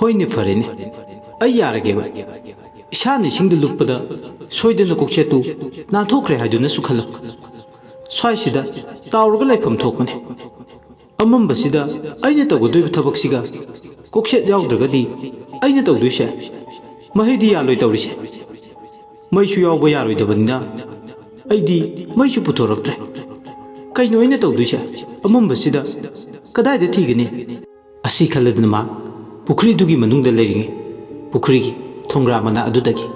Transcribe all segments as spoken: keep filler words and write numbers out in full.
ꯍꯣꯏꯅꯦ, ꯐꯔꯦꯅꯦ, ꯑꯩ ꯌꯥꯔꯒꯦꯕ꯫ ꯏꯁꯥꯅ ꯏꯁꯤꯡꯗ ꯂꯨꯞꯄꯗ ꯁꯣꯏꯗꯅ ꯀꯣꯛꯆꯦꯠꯇꯨ ꯅꯥꯟꯊꯣꯛꯈ꯭ꯔꯦ ꯍꯥꯏꯗꯨꯅꯁꯨ ꯈꯜꯂꯣ꯫ ꯁ꯭ꯋꯥꯏꯁꯤꯗ ꯇꯥꯎꯔꯒ ꯂꯩꯐꯝ ꯊꯣꯛꯄꯅꯦ꯫ ꯑꯃꯝꯕꯁꯤꯗ ꯑꯩꯅ ꯇꯧꯒꯗꯣꯏꯕ ꯊꯕꯛꯁꯤꯒ ꯀꯣꯛꯆꯦꯠ ꯌꯥꯎꯗ꯭ꯔꯒꯗꯤ ꯑꯩꯅ ꯇꯧꯗꯣꯏꯁꯦ ꯃꯍꯩꯗꯤ ꯌꯥꯜꯂꯣꯏ ꯇꯧꯔꯤꯁꯦ꯫ ꯃꯩꯁꯨ ꯌꯥꯎꯕ ꯌꯥꯔꯣꯏꯗꯕꯅꯤꯅ ꯑꯩꯗꯤ ꯃꯩꯁꯨ ꯄꯨꯊꯣꯔꯛꯇ꯭ꯔꯦ꯫ ꯀꯩꯅꯣ ꯑꯩꯅ ꯇꯧꯗꯣꯏꯁꯦ? ꯑꯃꯝꯕꯁꯤꯗ ꯀꯗꯥꯏꯗ ꯊꯤꯒꯅꯤ? ꯑꯁꯤ ꯈꯜꯂꯗꯨꯅ ꯃꯍꯥꯛ ꯄꯨꯈ꯭ꯔꯤꯗꯨꯒꯤ ꯃꯅꯨꯡꯗ ꯂꯩꯔꯤꯉꯩ ꯄꯨꯈ꯭ꯔꯤꯒꯤ ꯊꯣꯡꯒ꯭ꯔꯥ ꯃꯅꯥ ꯑꯗꯨꯗꯒꯤ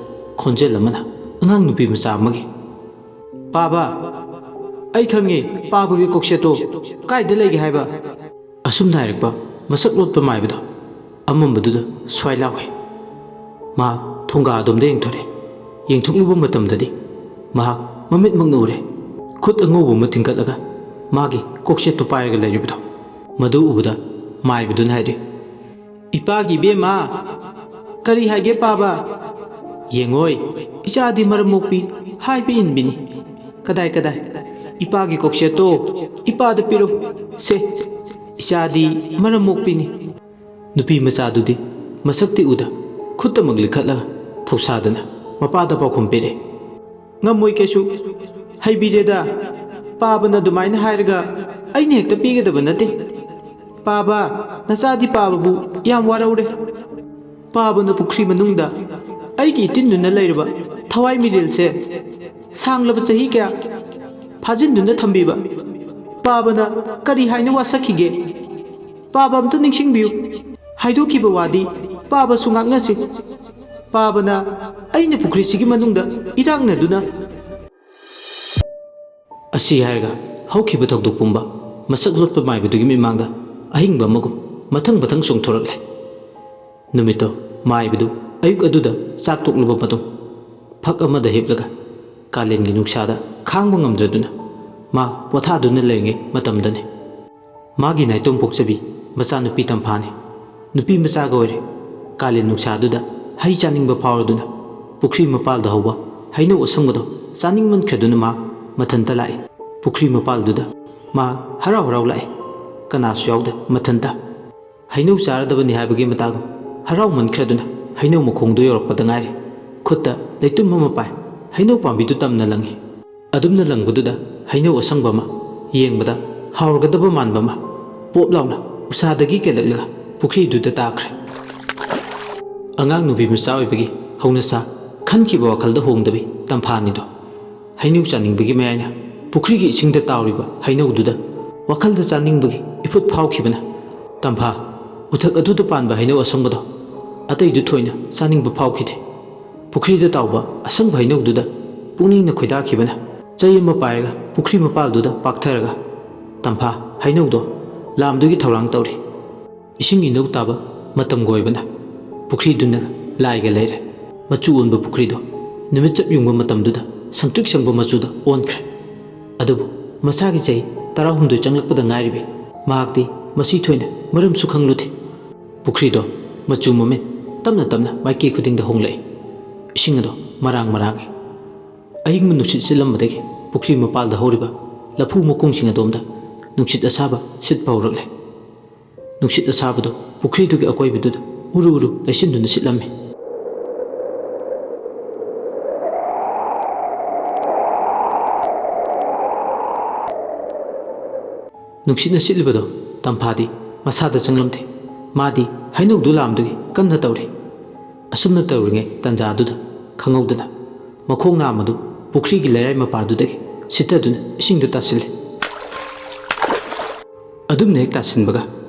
ꯈꯣꯟꯖꯦꯜ ꯑꯃꯅ ꯑꯉꯥꯡ ꯅꯨꯄꯤ ꯃꯆꯥ ꯑꯃꯒꯤ, "ꯄꯥꯕ, ꯑꯩ ꯈꯪꯉꯤ, ꯄꯥꯕꯒꯤ ꯀꯣꯛꯁꯦꯠꯇꯣ ꯀꯥꯏꯗ ꯂꯩꯒꯦ ꯍꯥꯏꯕ?" ꯑꯁꯨꯝꯅ ꯍꯥꯏꯔꯛꯄ ꯃꯁꯛ ꯂꯣꯠꯄ ꯃꯥꯏꯕꯗꯣ ꯑꯃꯝꯕꯗꯨꯗ ꯁ꯭ꯋꯥꯏ ꯂꯥꯎꯏ꯫ ꯃꯥ ꯊꯣꯡꯒꯥ ꯑꯗꯣꯝꯗ ꯌꯦꯡꯊꯣꯔꯛꯏ꯫ ꯌꯦꯡꯊꯣꯛꯂꯨꯕ ꯃꯇꯝꯗꯗꯤ ꯃꯍꯥꯛ ꯃꯃꯤꯠꯃꯛꯅ ꯎꯔꯦ꯫ ꯈꯨꯠ ꯑꯉꯧꯕ ꯑꯃ ꯊꯤꯡꯒꯠꯂꯒ ꯃꯥꯒꯤ ꯀꯣꯛꯆꯦꯠꯇꯨ ꯄꯥꯏꯔꯒ ꯂꯩꯔꯤꯕꯗꯣ꯫ ꯃꯗꯨ ꯎꯕꯗ ꯃꯥꯏꯕꯗꯨꯅ ꯍꯥꯏꯔꯤ, "ꯏꯄꯥꯒꯤ ꯏꯕꯦꯝꯃ, ꯀꯔꯤ ꯍꯥꯏꯒꯦ ꯄꯥꯕ?" "ꯌꯦꯡꯉꯣꯏ, ꯏꯆꯥꯗꯤ ꯃꯔꯝ ꯃꯣꯛꯄꯤ, ꯍꯥꯏꯕ ꯏꯟꯕꯤꯅꯤ꯫ ꯀꯗꯥꯏ, ꯀꯗꯥꯏ? ꯏꯄꯥꯒꯤ ꯀꯣꯛꯆꯦꯠꯇꯣ ꯏꯄꯥꯗ ꯄꯤꯔꯣ꯫ ꯁꯦ, ꯏꯆꯥꯗꯤ ꯃꯔꯝ ꯃꯣꯛꯄꯤꯅꯤ꯫" ꯅꯨꯄꯤ ꯃꯆꯥꯗꯨꯗꯤ ꯃꯁꯛꯇꯤ ꯎꯗ ꯈꯨꯠꯇꯃꯛ ꯂꯤꯈꯠꯂꯒ ꯊꯧꯁꯥꯗꯅ ꯃꯄꯥꯗ ꯄꯥꯎꯈꯨꯝ ꯄꯤꯔꯦ꯫ "ꯉꯝꯃꯣꯏ ꯀꯩꯁꯨ꯫ ꯍꯩꯕꯤꯔꯦꯗ, ꯄꯥꯕꯅ ꯑꯗꯨꯃꯥꯏꯅ ꯍꯥꯏꯔꯒ ꯑꯩꯅ ꯍꯦꯛꯇ ꯄꯤꯒꯗꯕ ꯅꯠꯇꯦ꯫ ꯄꯥꯕ, ꯅꯆꯥꯗꯤ ꯄꯥꯕꯕꯨ ꯌꯥꯝ ꯋꯥꯔꯧꯔꯦ꯫ ꯄꯥꯕꯅ ꯄꯨꯈ꯭ꯔꯤ ꯃꯅꯨꯡꯗ ꯑꯩꯒꯤ ꯏꯇꯤꯟꯗꯨꯅ ꯂꯩꯔꯕ ꯊꯋꯥꯏ ꯃꯤꯔꯦꯜꯁꯦ ꯁꯥꯡꯂꯕ ꯆꯍꯤ ꯀꯌꯥ ꯐꯥꯖꯤꯟꯗꯨꯅ ꯊꯝꯕꯤꯕ꯫ ꯄꯥꯕꯅ ꯀꯔꯤ ꯍꯥꯏꯅ ꯋꯥꯁꯛꯈꯤꯒꯦ? ꯄꯥꯕ ꯑꯝꯇ ꯅꯤꯡꯁꯤꯡꯕꯤꯌꯨ꯫ ꯍꯥꯏꯗꯣꯛꯈꯤꯕ ꯋꯥꯗꯤ ꯄꯥꯕꯁꯨ ꯉꯥꯛꯅꯁꯤ꯫ ꯄꯥꯕꯅ ꯑꯩꯅ ꯄꯨꯈ꯭ꯔꯤꯁꯤꯒꯤ ꯃꯅꯨꯡꯗ ꯏꯔꯥꯛꯅꯗꯨꯅ" ꯑꯁꯤ ꯍꯥꯏꯔꯒ ꯍꯧꯈꯤꯕ ꯊꯧꯗꯣꯛ ꯄꯨꯝꯕ ꯃꯁꯛ ꯂꯣꯠꯄ ꯃꯥꯏꯕꯗꯨꯒꯤ ꯃꯤꯠꯃꯥꯡꯗ ꯑꯍꯤꯡꯕ ꯑꯃꯒꯨꯝ ꯃꯊꯪ ꯃꯊꯪ ꯆꯣꯡꯊꯣꯔꯛꯂꯦ꯫ ꯅꯨꯃꯤꯠꯇꯣ ꯃꯥꯏꯕꯗꯨ ꯑꯌꯨꯛ ꯑꯗꯨꯗ ꯆꯥꯛ ꯇꯣꯛꯂꯕ ꯃꯇꯨꯡ ꯐꯛ ꯑꯃꯗ ꯍꯤꯞꯂꯒ ꯀꯥꯂꯦꯟꯒꯤ ꯅꯨꯡꯁꯥꯗ ꯈꯥꯡꯕ ꯉꯝꯗ꯭ꯔꯗꯨꯅ ꯃꯥ ꯄꯣꯊꯥꯗꯨꯅ ꯂꯩꯔꯤꯉꯩ ꯃꯇꯝꯗꯅꯤ꯫ ꯃꯥꯒꯤ ꯅꯥꯏꯇꯣꯝ ꯄꯣꯛꯆꯕꯤ ꯃꯆꯥꯅꯨꯄꯤ ꯇꯝꯐꯥꯅꯤ꯫ ꯅꯨꯄꯤ ꯃꯆꯥꯒ ꯑꯣꯏꯔꯦ꯫ ꯀꯥꯂꯦꯟ ꯅꯨꯡꯁꯥꯗꯨꯗ ꯍꯩ ꯆꯥꯅꯤꯡꯕ ꯐꯥꯎꯔꯗꯨꯅ ꯄꯨꯈ꯭ꯔꯤ ꯃꯄꯥꯜꯗ ꯍꯧꯕ ꯍꯩꯅꯧ ꯑꯁꯪꯕꯗꯣ ꯆꯥꯅꯤꯡꯃꯟꯈ꯭ꯔꯗꯨꯅ ꯃꯥ ꯃꯊꯟꯇ ꯂꯥꯛꯏ꯫ ꯄꯨꯈ꯭ꯔꯤ ꯃꯄꯥꯜꯗꯨꯗ ꯃꯥ ꯍꯔꯥꯎ ꯍꯔꯥꯎ ꯂꯥꯛꯏ꯫ ꯀꯅꯥꯁꯨ ꯌꯥꯎꯗꯦ, ꯃꯊꯟꯇ꯫ ꯍꯩꯅꯧ ꯆꯥꯔꯗꯕꯅꯤ ꯍꯥꯏꯕꯒꯤ ꯃꯇꯥꯒꯨꯝ ꯍꯔꯥꯎꯃꯟꯈ꯭ꯔꯗꯨꯅ ꯍꯩꯅꯧ ꯃꯈꯣꯡꯗꯨ ꯌꯧꯔꯛꯄꯗ ꯉꯥꯏꯔꯤ꯫ ꯈꯨꯠꯇ ꯂꯩꯇꯨꯝ ꯑꯃ ꯄꯥꯏ, ꯍꯩꯅꯧ ꯄꯥꯝꯕꯤꯗꯨ ꯇꯝꯅ ꯂꯪꯉꯤ꯫ ꯑꯗꯨꯝꯅ ꯂꯪꯕꯗꯨꯗ ꯍꯩꯅꯧ ꯑꯁꯪꯕ ꯑꯃ, ꯌꯦꯡꯕꯗ ꯍꯥꯎꯔꯒꯗꯕ ꯃꯥꯟꯕ ꯑꯃ ꯄꯣꯞ ꯂꯥꯎꯅ ꯎꯁꯥꯗꯒꯤ ꯀꯦꯜꯂꯛꯂꯒ ꯄꯨꯈ꯭ꯔꯤꯗꯨꯗ ꯇꯥꯈ꯭ꯔꯦ꯫ ꯑꯉꯥꯡ ꯅꯨꯄꯤ ꯃꯆꯥ ꯑꯣꯏꯕꯒꯤ ꯍꯧꯅꯁꯥ ꯈꯟꯈꯤꯕ ꯋꯥꯈꯜꯗ ꯍꯣꯡꯗꯕꯤ ꯇꯝꯐꯥꯅꯤꯗꯣ꯫ ꯍꯩꯅꯧ ꯆꯥꯅꯤꯡꯕꯒꯤ ꯃꯌꯥꯏꯅ ꯄꯨꯈ꯭ꯔꯤꯒꯤ ꯏꯁꯤꯡꯗ ꯇꯥꯎꯔꯤꯕ ꯍꯩꯅꯧꯗꯨꯗ ꯋꯥꯈꯜꯗ ꯆꯥꯅꯤꯡꯕꯒꯤ ꯏꯐꯨꯠ ꯐꯥꯎꯈꯤꯕꯅ, ꯇꯝꯐꯥ, ꯎꯊꯛ ꯑꯗꯨꯗ ꯄꯥꯟꯕ ꯍꯩꯅꯧ ꯑꯁꯪꯕꯗꯣ ꯑꯇꯩꯗꯨ ꯊꯣꯏꯅ ꯆꯥꯅꯤꯡꯕ ꯐꯥꯎꯈꯤꯗꯦ꯫ ꯄꯨꯈ꯭ꯔꯤꯗ ꯇꯥꯎꯕ ꯑꯁꯪꯕ ꯍꯩꯅꯧꯗꯨꯗ ꯄꯨꯛꯅꯤꯡꯅ ꯈꯣꯏꯗꯥꯈꯤꯕꯅ, ꯆꯩ ꯑꯃ ꯄꯥꯏꯔꯒ ꯄꯨꯈ꯭ꯔꯤ ꯃꯄꯥꯜꯗꯨꯗ ꯄꯥꯛꯊꯔꯒ, ꯇꯝꯐꯥ, ꯍꯩꯅꯧꯗꯣ ꯂꯥꯝꯗꯨꯒꯤ ꯊꯧꯔꯥꯡ ꯇꯧꯔꯤ꯫ ꯏꯁꯤꯡ ꯏꯅꯧ ꯇꯥꯕ ꯃꯇꯝꯒ ꯑꯣꯏꯕꯅ, ꯄꯨꯈ꯭ꯔꯤꯗꯨꯅ ꯂꯥꯏꯒ ꯂꯩꯔꯦ꯫ ꯃꯆꯨ ꯑꯣꯟꯕ ꯄꯨꯈ꯭ꯔꯤꯗꯣ ꯅꯨꯃꯤꯠ ꯆꯞ ꯌꯨꯡꯕ ꯃꯇꯝꯗꯨꯗ ꯁꯪꯇ꯭ꯔꯤꯛ ꯁꯪꯕ ꯃꯆꯨꯗ ꯑꯣꯟꯈ꯭ꯔꯦ꯫ ꯑꯗꯨꯕꯨ ꯃꯁꯥꯒꯤ ꯆꯍꯤ ꯇꯔꯥꯍꯨꯝꯗꯣꯏ ꯆꯪꯂꯛꯄꯗ ꯉꯥꯏꯔꯤꯕꯤ ꯃꯍꯥꯛꯇꯤ ꯃꯁꯤ ꯊꯣꯏꯅ ꯃꯔꯝꯁꯨ ꯈꯪꯂꯨꯗꯦ꯫ ꯄꯨꯈ꯭ꯔꯤꯗꯣ ꯃꯆꯨ ꯃꯃꯤꯠ ꯇꯞꯅ ꯇꯞꯅ ꯃꯥꯏꯀꯩ ꯈꯨꯗꯤꯡꯗ ꯍꯣꯡꯂꯛꯏ꯫ ꯏꯁꯤꯡ ꯑꯗꯣ ꯃꯔꯥꯡ ꯃꯔꯥꯡꯏ꯫ ꯑꯏꯪꯕ ꯅꯨꯡꯁꯤꯠ ꯁꯤꯠꯂꯝꯕꯗꯒꯤ ꯄꯨꯈ꯭ꯔꯤ ꯃꯄꯥꯜꯗ ꯍꯧꯔꯤꯕ ꯂꯐꯨ ꯃꯈꯣꯡꯁꯤꯡ ꯑꯗꯣꯝꯗ ꯅꯨꯡꯁꯤꯠ ꯑꯁꯥꯕ ꯁꯤꯠꯄ ꯍꯧꯔꯛꯂꯦ꯫ ꯅꯨꯡꯁꯤꯠ ꯑꯁꯥꯕꯗꯨ ꯄꯨꯈ꯭ꯔꯤꯗꯨꯒꯤ ꯑꯀꯣꯏꯕꯗꯨꯗ ꯎꯔꯨ ꯎꯔꯨ ꯂꯩꯁꯤꯟꯗꯨꯅ ꯁꯤꯠꯂꯝꯃꯤ꯫ ꯅꯨꯡꯁꯤꯠꯅ ꯁꯤꯠꯂꯤꯕꯗꯣ ꯇꯝꯐꯥꯗꯤ ꯃꯁꯥꯗ ꯆꯪꯂꯝꯗꯦ꯫ ꯃꯥꯗꯤ ꯍꯩꯅꯧꯗꯨ ꯂꯥꯝꯗꯨꯒꯤ ꯀꯟꯅ ꯇꯧꯔꯤ꯫ ꯑꯁꯨꯝꯅ ꯇꯧꯔꯤꯉꯩ ꯇꯟꯖꯥꯗꯨꯗ ꯈꯪꯍꯧꯗꯅ ꯃꯈꯣꯡ ꯅꯥꯝꯃꯗꯨ ꯄꯨꯈ꯭ꯔꯤꯒꯤ ꯂꯩꯔꯥꯏ ꯃꯄꯥꯗꯨꯗꯒꯤ ꯁꯤꯠꯊꯗꯨꯅ ꯏꯁꯤꯡꯗ ꯇꯥꯁꯤꯜꯂꯤ꯫ ꯑꯗꯨꯝꯅ ꯍꯦꯛ ꯇꯥꯁꯤꯟꯕꯒ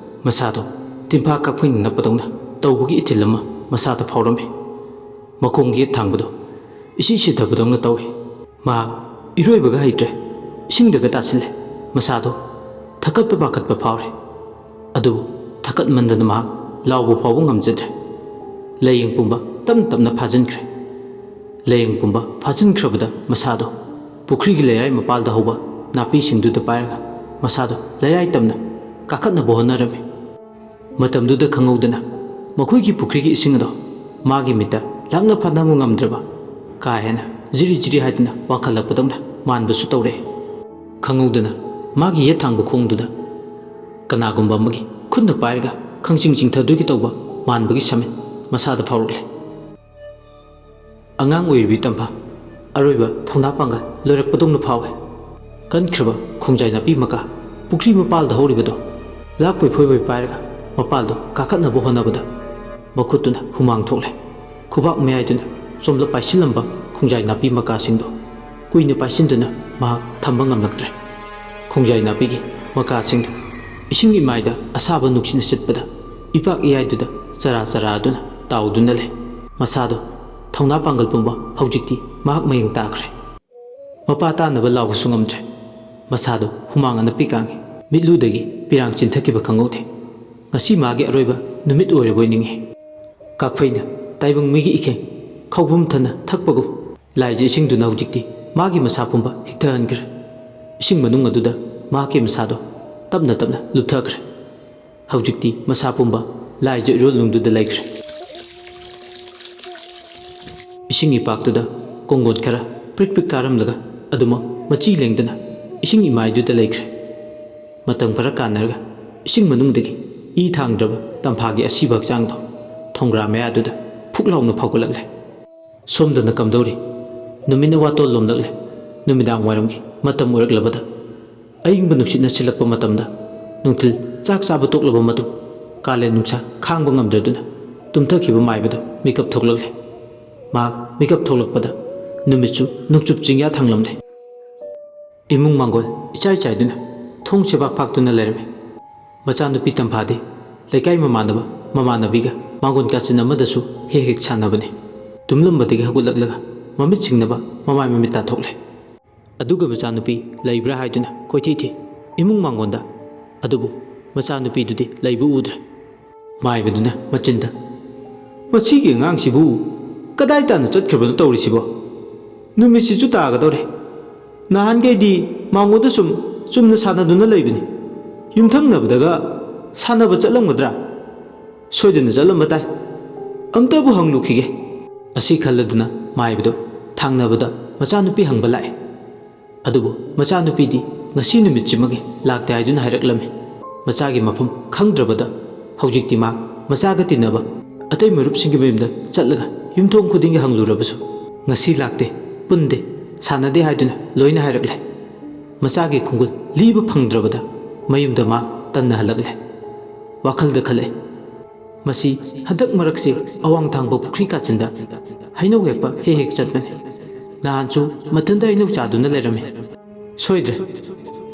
ꯃꯁꯥꯗꯣ ꯇꯤꯟꯐꯥ ꯀꯛꯐꯩꯅ ꯅꯞꯄꯗꯧꯅ ꯇꯧꯕꯒꯤ ꯏꯊꯤꯜ ꯑꯃ ꯃꯁꯥꯗ ꯐꯥꯎꯔꯝꯃꯤ꯫ ꯃꯈꯣꯡ ꯌꯦꯠ ꯊꯥꯡꯕꯗꯣ ꯏꯁꯤꯡ ꯁꯤꯊꯕꯗꯧꯅ ꯇꯧꯏ꯫ ꯃꯍꯥꯛ ꯏꯔꯣꯏꯕꯒ ꯍꯩꯇ꯭ꯔꯦ꯫ ꯏꯁꯤꯡꯗꯒ ꯇꯥꯁꯤꯜꯂꯦ꯫ ꯃꯁꯥꯗꯣ ꯊꯛꯀꯠꯄ ꯄꯥꯈꯠꯄ ꯐꯥꯎꯔꯦ꯫ ꯑꯗꯨꯕꯨ ꯊꯛꯀꯠꯃꯟꯗꯅ ꯃꯍꯥꯛ ꯂꯥꯎꯕ ꯐꯥꯎꯕ ꯉꯝꯖꯗ꯭ꯔꯦ꯫ ꯂꯥꯏꯌꯦꯡ ꯄꯨꯝꯕ ꯇꯞꯅ ꯇꯞꯅ ꯐꯥꯖꯤꯟꯈ꯭ꯔꯦ꯫ ꯂꯥꯏꯌꯦꯡ ꯄꯨꯝꯕ ꯐꯥꯖꯤꯟꯈ꯭ꯔꯕꯗ ꯃꯁꯥꯗꯣ ꯄꯨꯈ꯭ꯔꯤꯒꯤ ꯂꯩꯔꯥꯏ ꯃꯄꯥꯜꯗ ꯍꯧꯕ ꯅꯥꯄꯤꯁꯤꯡꯗꯨꯗ ꯄꯥꯏꯔꯒ ꯃꯁꯥꯗꯣ ꯂꯩꯔꯥꯏ ꯇꯝꯅ ꯀꯥꯈꯠꯅꯕ ꯍꯣꯠꯅꯔꯝꯃꯤ꯫ ꯃꯇꯝꯗꯨꯗ ꯈꯪꯍꯧꯗꯅ ꯃꯈꯣꯏꯒꯤ ꯄꯨꯈ꯭ꯔꯤꯒꯤ ꯏꯁꯤꯡ ꯑꯗꯣ ꯃꯥꯒꯤ ꯃꯤꯠꯇ ꯂꯥꯛꯅ ꯐꯥꯅꯕ ꯉꯝꯗ꯭ꯔꯕ, ꯀꯥ ꯍꯦꯟꯅ ꯖꯤꯔꯤ ꯖꯤꯔꯤ ꯍꯥꯏꯗꯅ ꯋꯥꯡꯈꯠꯂꯛꯄꯗꯧꯅ ꯃꯥꯟꯕꯁꯨ ꯇꯧꯔꯛꯑꯦ꯫ ꯈꯪꯍꯧꯗꯅ ꯃꯥꯒꯤ ꯌꯦꯠ ꯊꯥꯡꯕ ꯈꯣꯡꯗꯨꯗ ꯀꯅꯥꯒꯨꯝꯕ ꯑꯃꯒꯤ ꯈꯨꯠꯅ ꯄꯥꯏꯔꯒ ꯈꯪꯆꯤꯡ ꯆꯤꯡꯊꯗꯣꯏꯒꯤ ꯇꯧꯕ ꯃꯥꯟꯕꯒꯤ ꯁꯃꯤꯠ ꯃꯁꯥꯗ ꯐꯥꯎꯔꯛꯂꯦ꯫ ꯑꯉꯥꯡ ꯑꯣꯏꯔꯤꯕꯤ ꯇꯝꯐꯥ, ꯑꯔꯣꯏꯕ ꯊꯧꯅꯥ ꯄꯥꯡꯒꯜ ꯂꯣꯏꯔꯛꯄꯗꯧꯅ ꯐꯥꯎꯏ꯫ ꯀꯟꯈ꯭ꯔꯕ ꯈꯣꯡꯖꯥꯏ ꯅꯥꯄꯤ ꯃꯀꯥ, ꯄꯨꯈ꯭ꯔꯤ ꯃꯄꯥꯜꯗ ꯍꯧꯔꯤꯕꯗꯣ ꯂꯥꯛꯄꯣꯏ ꯐꯣꯏꯕꯣꯏ ꯄꯥꯏꯔꯒ ꯃꯄꯥꯜꯗꯣ ꯀꯥꯈꯠꯅꯕ ꯍꯣꯠꯅꯕꯗ ꯃꯈꯨꯠꯇꯨꯅ ꯍꯨꯃꯥꯡ ꯊꯣꯛꯂꯦ꯫ ꯈꯨꯕꯥꯛ ꯃꯌꯥꯏꯗꯨꯅ ꯆꯣꯝꯂꯞ ꯄꯥꯏꯁꯤꯜꯂꯝꯕ ꯈꯣꯡꯖꯥꯏ ꯅꯥꯄꯤ ꯃꯀꯥꯁꯤꯡꯗꯣ ꯀꯨꯏꯅ ꯄꯥꯏꯁꯤꯟꯗꯨꯅ ꯃꯍꯥꯛ ꯊꯝꯕ ꯉꯝꯂꯛꯇ꯭ꯔꯦ꯫ ꯈꯣꯡꯖꯥꯏ ꯅꯥꯄꯤꯒꯤ ꯃꯀꯥꯁꯤꯡꯗꯣ ꯏꯁꯤꯡ ꯏꯃꯥꯏꯗ ꯑꯁꯥꯕ ꯅꯨꯡꯁꯤꯠꯅ ꯁꯤꯠꯄꯗ ꯏꯄꯥꯛ ꯏꯌꯥꯏꯗꯨꯗ ꯆꯔꯥ ꯆꯔꯥꯗꯨꯅ ꯇꯥꯎꯗꯨꯅ ꯂꯩ꯫ ꯃꯁꯥꯗꯣ, ꯊꯧꯅꯥ ꯄꯥꯡꯒꯜ ꯄꯨꯝꯕ ꯍꯧꯖꯤꯛꯇꯤ ꯃꯍꯥꯛ ꯃꯌꯦꯡ ꯇꯥꯈ꯭ꯔꯦ꯫ ꯃꯄꯥ ꯇꯥꯅꯕ ꯂꯥꯎꯕꯁꯨ ꯉꯝꯗ꯭ꯔꯦ꯫ ꯃꯁꯥꯗꯣ ꯍꯨꯃꯥꯡ ꯑꯅꯞꯄꯤ ꯀꯥꯡꯉꯤ꯫ ꯃꯤꯠꯂꯨꯗꯒꯤ ꯄꯤꯔꯥꯡ ꯆꯤꯟꯊꯈꯤꯕ ꯈꯪꯍꯧꯗꯦ꯫ ꯉꯁꯤ ꯃꯥꯒꯤ ꯑꯔꯣꯏꯕ ꯅꯨꯃꯤꯠ ꯑꯣꯏꯔꯕꯣꯏ ꯅꯤꯡꯏ꯫ ꯀꯥꯛꯐꯩꯅ ꯇꯥꯏꯕꯪ ꯃꯤꯒꯤ ꯏꯈꯦꯡ ꯈꯧꯕꯨꯝ ꯊꯟꯅ ꯊꯛꯄꯒꯨꯝ ꯂꯥꯏꯖ ꯏꯁꯤꯡꯗꯨꯅ ꯍꯧꯖꯤꯛꯇꯤ ꯃꯥꯒꯤ ꯃꯁꯥ ꯄꯨꯝꯕ ꯍꯤꯛꯊꯍꯟꯈ꯭ꯔꯦ꯫ ꯏꯁꯤꯡ ꯃꯅꯨꯡ ꯑꯗꯨꯗ ꯃꯍꯥꯛꯀꯤ ꯃꯁꯥꯗꯣ ꯇꯞꯅ ꯇꯞꯅ ꯂꯨꯞꯊꯈ꯭ꯔꯦ꯫ ꯍꯧꯖꯤꯛꯇꯤ ꯃꯁꯥ ꯄꯨꯝꯕ ꯂꯥꯏꯖ ꯏꯔꯣꯜ ꯅꯨꯡꯗꯨꯗ ꯂꯩꯈ꯭ꯔꯦ꯫ ꯏꯁꯤꯡ ꯏꯄꯥꯛꯇꯨꯗ ꯀꯣꯡꯒꯣꯟ ꯈꯔ ꯄ꯭ꯔꯤꯛ ꯄ꯭ꯔꯤꯛ ꯀꯥꯔꯝꯂꯒ ꯑꯗꯨꯃꯛ ꯃꯆꯤ ꯂꯦꯡꯗꯅ ꯏꯁꯤꯡ ꯏꯃꯥꯏꯗꯨꯗ ꯂꯩꯈ꯭ꯔꯦ꯫ ꯃꯇꯝ ꯈꯔ ꯀꯥꯟꯅꯔꯒ ꯏꯁꯤꯡ ꯃꯅꯨꯡꯗꯒꯤ ꯏ ꯊꯥꯡꯗ꯭ꯔꯕ ꯇꯝꯐꯥꯒꯤ ꯑꯁꯤꯕ ꯍꯛꯆꯥꯡꯗꯣ ꯊꯣꯡꯒ꯭ꯔꯥ ꯃꯌꯥꯗꯨꯗ ꯐꯨꯛ ꯂꯥꯎꯅ ꯐꯥꯎꯒꯠꯂꯛꯂꯦ꯫ ꯁꯣꯝꯗꯅ ꯀꯝꯗꯧꯔꯤ? ꯅꯨꯃꯤꯠꯅ ꯋꯥꯇꯣꯜ ꯂꯣꯝꯂꯛꯂꯦ꯫ ꯅꯨꯃꯤꯗꯥꯡ ꯋꯥꯏꯔꯝꯒꯤ ꯃꯇꯝ ꯑꯣꯏꯔꯛꯂꯕꯗ ꯑꯏꯪꯕ ꯅꯨꯡꯁꯤꯠꯅ ꯁꯤꯜꯂꯛꯄ ꯃꯇꯝꯗ ꯅꯨꯡꯊꯤꯜ ꯆꯥꯛ ꯆꯥꯕ ꯇꯣꯛꯂꯕ ꯃꯇꯨꯡ ꯀꯥꯂꯦꯟ ꯅꯨꯡꯁꯥ ꯈꯥꯡꯕ ꯉꯝꯗ꯭ꯔꯗꯨꯅ ꯇꯨꯝꯊꯈꯤꯕ ꯃꯥꯏꯕꯗꯨ ꯃꯤꯀꯞ ꯊꯣꯛꯂꯛꯂꯦ꯫ ꯃꯍꯥꯛ ꯃꯤꯀꯞ ꯊꯣꯛꯂꯛꯄꯗ ꯅꯨꯃꯤꯠꯁꯨ ꯅꯣꯡꯆꯨꯞ ꯆꯤꯡꯌꯥ ꯊꯥꯡꯂꯝꯂꯦ꯫ ꯏꯃꯨꯡ ꯃꯥꯡꯒꯣꯜ ꯏꯆꯥꯏ ꯆꯥꯏꯗꯨꯅ ꯊꯣꯡ ꯁꯦꯕꯥꯛ ꯐꯥꯛꯇꯨꯅ ꯂꯩꯔꯝꯃꯤ꯫ ꯃꯆꯥꯅꯨꯄꯤ ꯇꯝꯐꯥꯗꯤ ꯂꯩꯀꯥꯏ ꯃꯃꯥꯟꯅꯕ ꯃꯃꯥꯟꯅꯕꯤꯒ ꯃꯥꯡꯒꯣꯜ ꯀꯥꯆꯤꯟ ꯑꯃꯗꯁꯨ ꯍꯦꯛ ꯍꯦꯛ ꯁꯥꯟꯅꯕꯅꯤ꯫ ꯇꯨꯝꯂꯝꯕꯗꯒꯤ ꯍꯧꯒꯠꯂꯛꯂꯒ ꯃꯃꯤꯠ ꯁꯤꯡꯅꯕ ꯃꯃꯥꯏ ꯃꯃꯤꯠ ꯇꯥꯊꯣꯛꯂꯦ꯫ ꯑꯗꯨꯒ ꯃꯆꯥꯅꯨꯄꯤ ꯂꯩꯕ꯭ꯔꯥ ꯍꯥꯏꯗꯨꯅ ꯀꯣꯏꯊꯤ ꯊꯤ ꯏꯃꯨꯡ ꯃꯥꯡꯒꯣꯟꯗ꯫ ꯑꯗꯨꯕꯨ ꯃꯆꯥꯅꯨꯄꯤꯗꯨꯗꯤ ꯂꯩꯕ ꯎꯗ꯭ꯔꯦ꯫ ꯃꯥꯏꯕꯗꯨꯅ ꯃꯆꯤꯟꯗ, "ꯃꯁꯤꯒꯤ ꯑꯉꯥꯡꯁꯤꯕꯨ ꯀꯗꯥꯏ ꯇꯥꯅ ꯆꯠꯈ꯭ꯔꯕꯅꯣ ꯇꯧꯔꯤꯁꯤꯕꯣ? ꯅꯨꯃꯤꯠꯁꯤꯁꯨ ꯇꯥꯒꯗꯧꯔꯦ꯫ ꯅꯍꯥꯟꯈꯩꯗꯤ ꯃꯥꯡꯒꯣꯟꯗ ꯁꯨꯝ ꯆꯨꯝꯅ ꯁꯥꯟꯅꯗꯨꯅ ꯂꯩꯕꯅꯤ꯫ ꯌꯨꯝꯊꯪꯅꯕꯗꯒ ꯁꯥꯟꯅꯕ ꯆꯠꯂꯝꯒꯗ꯭ꯔꯥ? ꯁꯣꯏꯗꯅ ꯆꯠꯂꯝꯕ ꯇꯥꯏ꯫ ꯑꯝꯇꯕꯨ ꯍꯪꯂꯨꯈꯤꯒꯦ꯫" ꯑꯁꯤ ꯈꯜꯂꯗꯨꯅ ꯃꯥꯏꯕꯗꯨ ꯊꯥꯡꯅꯕꯗ ꯃꯆꯥꯅꯨꯄꯤ ꯍꯪꯕ ꯂꯥꯛꯑꯦ꯫ ꯑꯗꯨꯕꯨ ꯃꯆꯥꯅꯨꯄꯤꯗꯤ ꯉꯁꯤ ꯅꯨꯃꯤꯠꯁꯤꯃꯒꯤ ꯂꯥꯛꯇꯦ ꯍꯥꯏꯗꯨꯅ ꯍꯥꯏꯔꯛꯂꯝꯃꯤ꯫ ꯃꯆꯥꯒꯤ ꯃꯐꯝ ꯈꯪꯗ꯭ꯔꯕꯗ ꯍꯧꯖꯤꯛꯇꯤ ꯃꯥ ꯃꯆꯥꯒ ꯇꯤꯟꯅꯕ ꯑꯇꯩ ꯃꯔꯨꯞꯁꯤꯡꯒꯤ ꯃꯌꯨꯝꯗ ꯆꯠꯂꯒ ꯌꯨꯝꯊꯣꯡ ꯈꯨꯗꯤꯡꯒꯤ ꯍꯪꯂꯨꯔꯕꯁꯨ, "ꯉꯁꯤ ꯂꯥꯛꯇꯦ, ꯄꯨꯟꯗꯦ, ꯁꯥꯟꯅꯗꯦ" ꯍꯥꯏꯗꯨꯅ ꯂꯣꯏꯅ ꯍꯥꯏꯔꯛꯂꯦ꯫ ꯃꯆꯥꯒꯤ ꯈꯣꯡꯒꯨꯜ ꯂꯤꯕ ꯐꯪꯗ꯭ꯔꯕꯗ ꯃꯌꯨꯝꯗ ꯃꯥ ꯇꯟꯅ ꯍꯜꯂꯛꯂꯦ꯫ ꯋꯥꯈꯜꯗ ꯈꯜꯂꯛꯑꯦ, "ꯃꯁꯤ ꯍꯟꯗꯛ ꯃꯔꯛꯁꯦ ꯑꯋꯥꯡ ꯊꯥꯡꯕ ꯄꯨꯈ꯭ꯔꯤ ꯀꯥꯆꯤꯟꯗ ꯍꯩꯅꯧ ꯍꯦꯛꯄ ꯍꯦꯛ ꯍꯦꯛ ꯆꯠꯄꯅꯤ꯫ ꯅꯍꯥꯟꯁꯨ ꯃꯊꯟꯇ ꯍꯩꯅꯧ ꯆꯥꯗꯨꯅ ꯂꯩꯔꯝꯃꯤ꯫ ꯁꯣꯏꯗ꯭ꯔꯦ,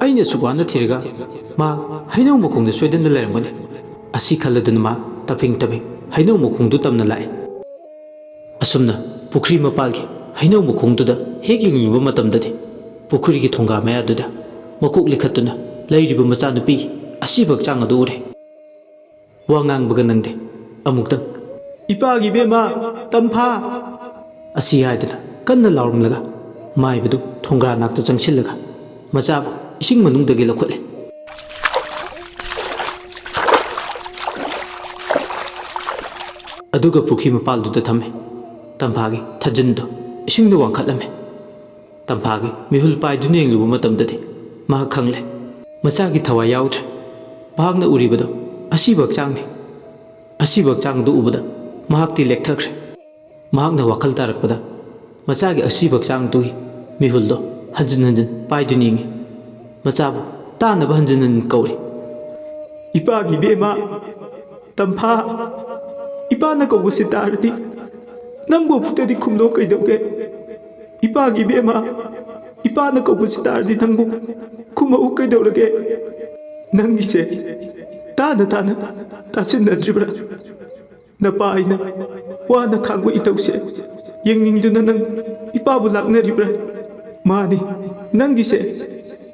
ꯑꯩꯅ ꯑꯁꯨꯛ ꯋꯥꯅ ꯊꯤꯔꯒ ꯃꯥ ꯍꯩꯅꯧ ꯃꯈꯣꯡꯗ ꯁꯣꯏꯗꯅ ꯂꯩꯔꯝꯒꯅꯤ" ꯑꯁꯤ ꯈꯜꯂꯗꯨꯅ ꯃꯥ ꯇꯞꯐꯤꯡ ꯇꯞꯐꯤꯡ ꯍꯩꯅꯧ ꯃꯈꯣꯡꯗꯨ ꯇꯝꯅ ꯂꯥꯛꯏ꯫ ꯑꯁꯨꯝꯅ ꯄꯨꯈ꯭ꯔꯤ ꯃꯄꯥꯜꯒꯤ ꯍꯩꯅꯧ ꯃꯈꯣꯡꯗꯨꯗ ꯍꯦꯛ ꯌꯦꯡꯂꯨꯕ ꯃꯇꯝꯗꯗꯤ, ꯄꯨꯈ꯭ꯔꯤꯒꯤ ꯊꯣꯡꯒꯥ ꯃꯌꯥꯗꯨꯗ ꯃꯀꯣꯛ ꯂꯤꯈꯠꯇꯨꯅ ꯂꯩꯔꯤꯕ ꯃꯆꯥꯅꯨꯄꯤ ꯑꯁꯤꯕ ꯍꯛꯆꯥꯡ ꯑꯗꯨ ꯎꯔꯦ꯫ ꯋꯥ ꯉꯥꯡꯕꯒ ꯅꯪꯗꯦ꯫ ꯑꯃꯨꯛꯇꯪ, "ꯏꯄꯥꯒꯤ ꯏꯕꯦꯝꯃ, ꯇꯝꯐꯥ!" ꯑꯁꯤ ꯍꯥꯏꯗꯨꯅ ꯀꯟꯅ ꯂꯥꯎꯔꯝꯂꯒ, ꯃꯥꯏꯕꯗꯨ ꯊꯣꯡꯒ꯭ꯔꯥ ꯅꯥꯛꯇ ꯆꯪꯁꯤꯜꯂꯒ ꯃꯆꯥꯕꯨ ꯏꯁꯤꯡ ꯃꯅꯨꯡꯗꯒꯤ ꯂꯧꯈꯠꯂꯦ꯫ ꯑꯗꯨꯒ ꯄꯨꯈ꯭ꯔꯤ ꯃꯄꯥꯜꯗꯨꯗ ꯊꯝꯃꯦ꯫ ꯇꯝꯐꯥꯒꯤ ꯊꯥꯖꯤꯟꯗꯨ ꯏꯁꯤꯡꯗ ꯋꯥꯡꯈꯠꯂꯝꯃꯦ꯫ ꯇꯝꯐꯥꯒꯤ ꯃꯤꯍꯨꯜ ꯄꯥꯏꯗꯨꯅ ꯌꯦꯡꯂꯨꯕ ꯃꯇꯝꯗꯗꯤ ꯃꯍꯥꯛ ꯈꯪꯂꯦ, ꯃꯆꯥꯒꯤ ꯊꯋꯥꯏ ꯌꯥꯎꯗ꯭ꯔꯦ꯫ ꯃꯍꯥꯛꯅ ꯎꯔꯤꯕꯗꯨ ꯑꯁꯤꯕ ꯍꯛꯆꯥꯡꯅꯤ꯫ ꯑꯁꯤꯕ ꯍꯛꯆꯥꯡꯗꯨ ꯎꯕꯗ ꯃꯍꯥꯛꯇꯤ ꯂꯦꯛꯊꯈ꯭ꯔꯦ꯫ ꯃꯍꯥꯛꯅ ꯋꯥꯈꯜ ꯇꯥꯔꯛꯄꯗ ꯃꯆꯥꯒꯤ ꯑꯁꯤꯕ ꯍꯛꯆꯥꯡꯗꯨꯒꯤ ꯃꯤꯍꯨꯜꯗꯣ ꯍꯟꯖꯤꯟ ꯍꯟꯖꯤꯟ ꯄꯥꯏꯗꯨꯅ ꯌꯦꯡꯉꯤ꯫ ꯃꯆꯥꯕꯨ ꯇꯥꯅꯕ ꯍꯟꯖꯤꯟ ꯍꯟꯖꯤꯟ ꯀꯧꯔꯤ꯫ "ꯏꯄꯥꯒꯤ ꯏꯕꯦꯝꯃ, ꯇꯝꯐꯥ, ꯏꯄꯥꯅ ꯀꯧꯕꯁꯤ ꯇꯥꯔꯗꯤ ꯅꯪꯕꯨ ꯑꯃꯨꯛꯇꯗꯤ ꯈꯨꯝꯂꯣ ꯀꯩꯗꯧꯒꯦ? ꯏꯄꯥꯒꯤ ꯏꯕꯦꯝꯃ, ꯏꯄꯥꯅ ꯀꯧꯕꯁꯤ ꯇꯥꯔꯗꯤ ꯅꯪꯕꯨ ꯈꯨꯝꯃꯛꯎ ꯀꯩꯗꯧꯔꯒꯦ? ꯅꯪꯒꯤꯁꯦ ꯇꯥꯅ ꯇꯥꯅ ꯇꯥꯁꯤꯟꯅꯗ꯭ꯔꯤꯕ꯭ꯔꯥ? ꯅꯄꯥ ꯑꯩꯅ ꯋꯥꯅ ꯈꯥꯡꯕ ꯏꯇꯧꯁꯦ ꯌꯦꯡꯅꯤꯡꯗꯨꯅ ꯅꯪ ꯏꯄꯥꯕꯨ ꯂꯥꯛꯅꯔꯤꯕ꯭ꯔꯥ? ꯃꯥꯅꯤ, ꯅꯪꯒꯤꯁꯦ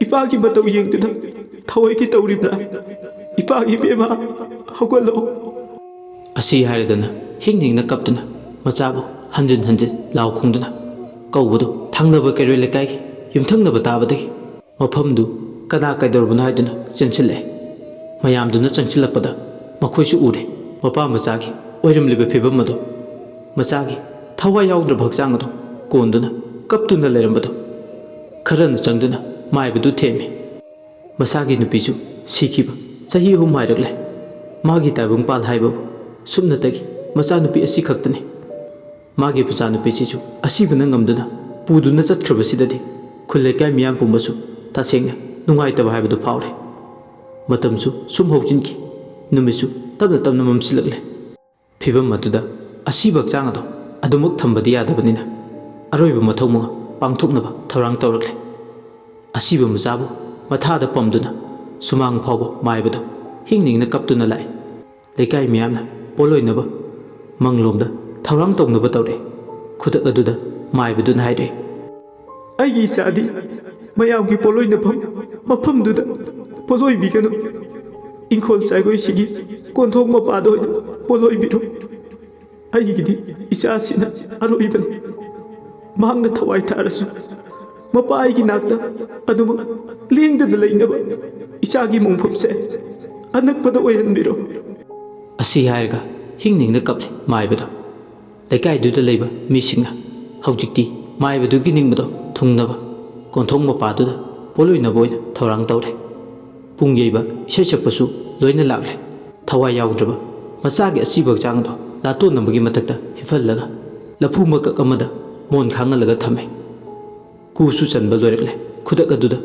ꯏꯄꯥꯒꯤ ꯃꯇꯧ ꯌꯦꯡꯗꯨꯅ ꯊꯑꯣꯏꯒꯤ ꯇꯧꯔꯤꯕ꯭ꯔꯥ? ꯏꯄꯥꯒꯤ ꯏꯕꯦꯝꯃ, ꯍꯧꯒꯠꯂꯛꯑꯣ!" ꯑꯁꯤ ꯍꯥꯏꯔꯗꯅ ꯍꯤꯡ ꯍꯤꯡꯅ ꯀꯞꯇꯨꯅ ꯃꯆꯥꯕꯨ ꯍꯟꯖꯤꯟ ꯍꯟꯖꯤꯟ ꯂꯥꯎ ꯈꯣꯡꯗꯨꯅ ꯀꯧꯕꯗꯨ ꯊꯪꯅꯕ ꯀꯩꯔꯣꯏ ꯂꯩꯀꯥꯏꯒꯤ ꯌꯨꯝꯊꯪꯅꯕ ꯇꯥꯕꯗꯒꯤ ꯃꯐꯝꯗꯨ ꯀꯅꯥ ꯀꯩꯗꯧꯔꯕꯅꯣ ꯍꯥꯏꯗꯨꯅ ꯆꯦꯟꯁꯤꯜꯂꯛꯑꯦ꯫ ꯃꯌꯥꯝꯗꯨꯅ ꯆꯪꯁꯤꯜꯂꯛꯄꯗ ꯃꯈꯣꯏꯁꯨ ꯎꯔꯦ ꯃꯄꯥ ꯃꯆꯥꯒꯤ ꯑꯣꯏꯔꯝꯂꯤꯕ ꯐꯤꯕꯝ ꯑꯗꯨ꯫ ꯃꯆꯥꯒꯤ ꯊꯋꯥꯏ ꯌꯥꯎꯗ꯭ꯔꯕ ꯍꯛꯆꯥꯡ ꯑꯗꯨ ꯀꯣꯟꯗꯨꯅ ꯀꯞꯇꯨꯅ ꯂꯩꯔꯝꯕꯗꯨ꯫ ꯈꯔꯅ ꯆꯪꯗꯨꯅ ꯃꯥꯏꯕꯗꯨ ꯊꯦꯝꯃꯤ꯫ ꯃꯁꯥꯒꯤ ꯅꯨꯄꯤꯁꯨ ꯁꯤꯈꯤꯕ ꯆꯍꯤ ꯑꯍꯨꯝ ꯍꯥꯏꯔꯛꯂꯦ꯫ ꯃꯥꯒꯤ ꯇꯥꯏꯕꯪꯄꯥꯜ ꯍꯥꯏꯕꯕꯨ ꯁꯨꯞꯅꯇꯒꯤ ꯃꯆꯥꯅꯨꯄꯤ ꯑꯁꯤ ꯈꯛꯇꯅꯤ꯫ ꯃꯥꯒꯤ ꯃꯆꯥꯅꯨꯄꯤꯁꯤꯁꯨ ꯑꯁꯤꯕꯅ ꯉꯝꯗꯨꯅ ꯄꯨꯗꯨꯅ ꯆꯠꯈ꯭ꯔꯕꯁꯤꯗꯗꯤ ꯈꯨꯜ ꯂꯩꯀꯥꯏ ꯃꯤꯌꯥꯝ ꯄꯨꯝꯕꯁꯨ ꯇꯁꯦꯡꯅ ꯅꯨꯡꯉꯥꯏꯇꯕ ꯍꯥꯏꯕꯗꯨ ꯐꯥꯎꯔꯦ꯫ ꯃꯇꯝꯁꯨ ꯁꯨꯝ ꯍꯧꯖꯤꯟꯈꯤ꯫ ꯅꯨꯃꯤꯠꯁꯨ ꯇꯞꯅ ꯇꯞꯅ ꯃꯝꯁꯤꯜꯂꯛꯂꯦ꯫ ꯐꯤꯚꯝ ꯑꯗꯨꯗ ꯑꯁꯤꯕ ꯍꯛꯆꯥꯡ ꯑꯗꯣ ꯑꯗꯨꯃꯛ ꯊꯝꯕꯗꯤ ꯌꯥꯗꯕꯅꯤꯅ ꯑꯔꯣꯏꯕ ꯃꯊꯧ ꯃꯉꯥ ꯄꯥꯡꯊꯣꯛꯅꯕ ꯊꯧꯔꯥꯡ ꯇꯧꯔꯛꯂꯦ꯫ ꯑꯁꯤꯕ ꯃꯆꯥꯕꯨ ꯃꯊꯥꯗ ꯄꯝꯗꯨꯅ ꯁꯨꯃꯥꯡ ꯐꯥꯎꯕ ꯃꯥꯏꯕꯗꯣ ꯍꯤꯡ ꯅꯤꯡꯅ ꯀꯞꯇꯨꯅ ꯂꯥꯛꯏ꯫ ꯂꯩꯀꯥꯏ ꯃꯤꯌꯥꯝꯅ ꯄꯣꯠꯂꯣꯏꯅꯕ ꯃꯪꯂꯣꯝꯗ ꯊꯧꯔꯥꯡ ꯇꯧꯅꯕ ꯇꯧꯔꯛꯏ꯫ ꯈꯨꯗꯛ ꯑꯗꯨꯗ ꯃꯥꯏꯕꯗꯨꯅ ꯍꯥꯏꯔꯛꯏ, "ꯑꯩꯒꯤ ꯏꯆꯥꯗꯤ ꯃꯌꯥꯝꯒꯤ ꯄꯣꯠꯂꯣꯏꯅꯐꯝ ꯃꯐꯝꯗꯨꯗ ꯄꯣꯠꯂꯣꯏꯕꯤꯒꯅꯨ꯫ ꯏꯪꯈꯣꯜ ꯆꯥꯏꯈꯣꯏꯁꯤꯒꯤ ꯀꯣꯟꯊꯣꯡ ꯃꯄꯥꯗ ꯑꯣꯏꯅ ꯄꯣꯠꯂꯣꯏꯕꯤꯔꯣ꯫ ꯑꯩꯒꯤꯗꯤ ꯏꯆꯥꯁꯤꯅ ꯑꯔꯣꯏꯕꯅꯤ꯫ ꯃꯍꯥꯛꯅ ꯊꯋꯥꯏ ꯊꯥꯔꯁꯨ ꯃꯄꯥ ꯑꯩꯒꯤ ꯅꯥꯛꯇ ꯑꯗꯨꯃꯛ ꯂꯦꯡꯗꯅ ꯂꯩꯅꯕ ꯏꯆꯥꯒꯤ ꯃꯣꯡꯐꯝꯁꯦ ꯑꯅꯛꯄꯗ ꯑꯣꯏꯍꯟꯕꯤꯔꯣ"꯫ ꯑꯁꯤ ꯍꯥꯏꯔꯒ ꯍꯤꯡ ꯅꯤꯡꯅ ꯀꯞꯂꯤ ꯃꯥꯏꯕꯗꯣ꯫ ꯂꯩꯀꯥꯏꯗꯨꯗ ꯂꯩꯕ ꯃꯤꯁꯤꯡꯅ ꯍꯧꯖꯤꯛꯇꯤ ꯃꯥꯏꯕꯗꯨꯒꯤ ꯅꯤꯡꯕꯗꯣ ꯊꯨꯡꯅꯕ ꯀꯣꯟꯊꯣꯡ ꯃꯄꯥꯗꯨꯗ ꯄꯣꯠꯂꯣꯏꯅꯕ ꯑꯣꯏꯅ ꯊꯧꯔꯥꯡ ꯇꯧꯔꯦ꯫ ꯄꯨꯡ ꯌꯩꯕ, ꯏꯁꯩ ꯁꯛꯄꯁꯨ ꯂꯣꯏꯅ ꯂꯥꯛꯂꯦ꯫ ꯊꯋꯥꯏ ꯌꯥꯎꯗ꯭ꯔꯕ ꯃꯆꯥꯒꯤ ꯑꯁꯤꯕ ꯍꯛꯆꯥꯡꯗꯣ ꯂꯥꯇꯣꯟꯅꯕꯒꯤ ꯃꯊꯛꯇ ꯍꯤꯞꯍꯜꯂꯒ ꯂꯐꯨ ꯃꯀꯛ ꯑꯃꯗ ꯃꯣꯟ ꯈꯥꯡꯍꯜꯂꯒ ꯊꯝꯃꯦ꯫ ꯀꯨꯁꯨ ꯆꯟꯕ ꯂꯣꯏꯔꯛꯂꯦ꯫ ꯈꯨꯗꯛ ꯑꯗꯨꯗ